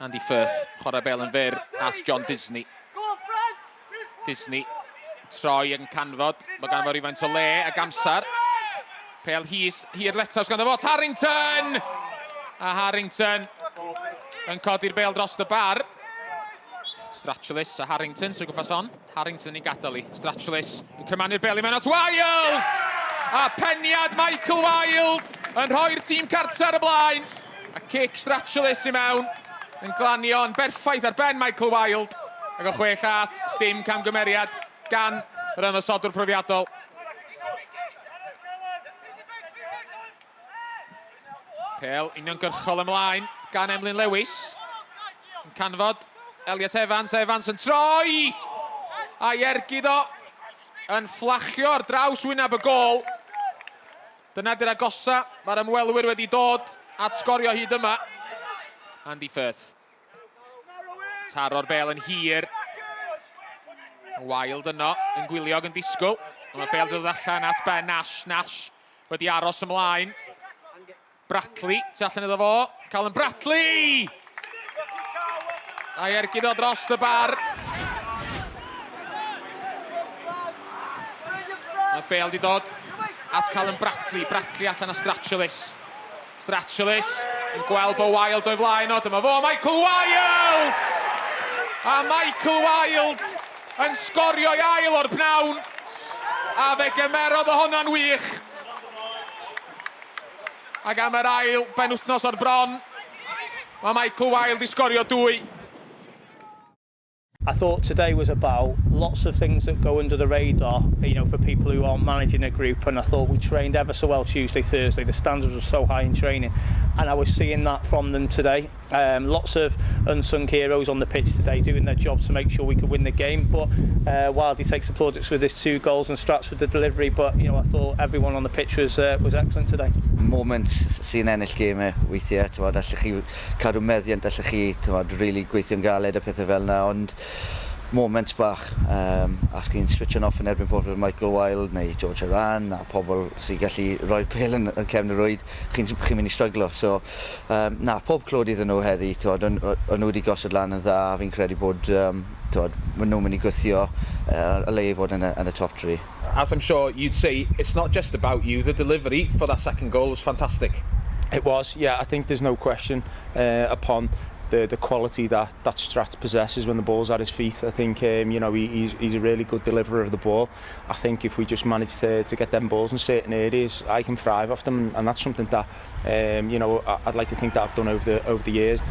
Andy Firth, chwarae bel yn fyr at John Disney. Disney troi ac yn canfod, mae gan fo rhywfaint o le ac amser. Pel his, hir letaws ganddo fo, Harrington! A Harrington yn codi'r bel dros y bar. Stratulus a Harrington sy'n gwmpas on. Harrington yn gadael i. Stratulus yn crymanu'r bel i mewn at Wild! A peniad Michael Wild yn rhoi'r tîm cartre ar y blaen. A cic Stratulus i mewn yn glanio yn berffaith ar ben Michael Wild. Ac o chwe llath, dim camgymeriad gan yr ymosodwr profiadol. Pel uniongyrchol ymlaen gan Emlyn Lewis. Yn canfod Elliot Evans, Evans yn troi! A'i ergyd o yn fflachio ar draws wyneb y gôl. Dyna di'r agosa mae'r ymwelwyr wedi dod at sgorio hyd yma. Andy Firth. Taro'r bel yn hir. Wild yno, yn gwylio ac yn disgwyl. Mae'r bel dod allan at Ben Nash. Nash wedi aros ymlaen. Bradley, tu allan iddo fo. Callum Bradley! A'i ergyd o dros y bar. Mae'r bel di dod at Callum Bradley. Bradley allan o Stratulus. Stratulus yn gweld bod Wild o'i flaen o. Dyma fo, Michael Wild! A Michael Wild yn sgorio i ail o'r pnawn. A fe gymerodd o honna'n wych. Ac am yr ail benwythnos o'r bron, mae Michael Wild i sgorio dwy. I thought today was about lots of things that go under the radar, you know, for people who aren't managing a group. And I thought we trained ever so well Tuesday, Thursday. The standards were so high in training, and I was seeing that from them today. Um, lots of unsung heroes on the pitch today doing their job to make sure we could win the game. But uh, Wildy takes the plaudits with his two goals and Strats with the delivery. But you know, I thought everyone on the pitch was uh, was excellent today. Moments sy'n ennill gemau weithiau, t'mod, allech chi cadw meddiant, allech chi, t'mod, really gweithio'n galed a pethau fel yna, ond moments bach, um, a chi'n switching off yn erbyn pobl fel Michael Wilde neu George Haran a pobl sy'n gallu rhoi'r pêl yn, yn cefn y rwyd, chi'n chi mynd i stryglo. So, um, na, pob clod iddyn nhw heddi, t'mod, o'n, o'n nhw wedi gosod lan yn dda, a fi'n credu bod, um, t'mod, maen nhw'n mynd i gwthio uh, y le i fod yn y, yn y top 3. As I'm sure you'd say, it's not just about you, the delivery for that second goal was fantastic. It was, yeah, I think there's no question uh, upon the, the quality that, that Strat possesses when the ball's at his feet. I think, um, you know, he, he's, he's a really good deliverer of the ball. I think if we just manage to, to get them balls in certain areas, I can thrive off them, and that's something that, um, you know, I'd like to think that I've done over the, over the years.